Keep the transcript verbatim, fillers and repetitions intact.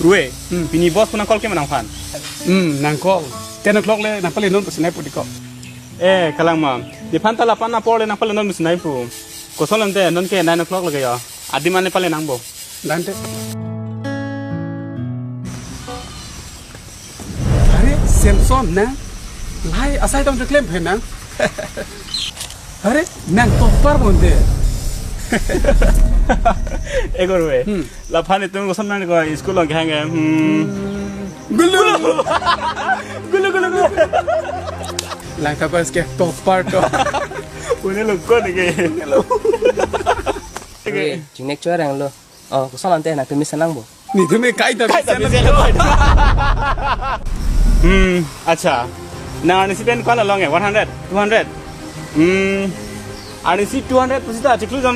Rue, Hmm. pini boss pu nang call ke ma nangphan? Hmm, nang call. Ten o'clock le nang palenon pusi nai pu dei ko. Eh, kalang ma. Nephan ta lapu-an apor le nang palenon pusi nai pu. Kosonlo ante, non ke nine o'clock lake jo. Adim an le pale nangpo. Dante. Are, Samson nang. Lahai asai tong klem phe nang. Are, nang topper bonte. Ego rue. Hmm. Laphan itum koson nang ko school along kehang ke. Hmm. Gulu. Gulu, gulu, gulu. Langtha ko eske topper to. Une lo ko ne ke. Oke, jingnek chorang lo. Oh, koson ante nangtum mesen nangpo? Netum ke kaita mesen nang. Hmm, acha. Nang arnisi pen ko-an along e, one hundred, two hundred. Hmm. Arnisi two hundred pusi ta chiklo jam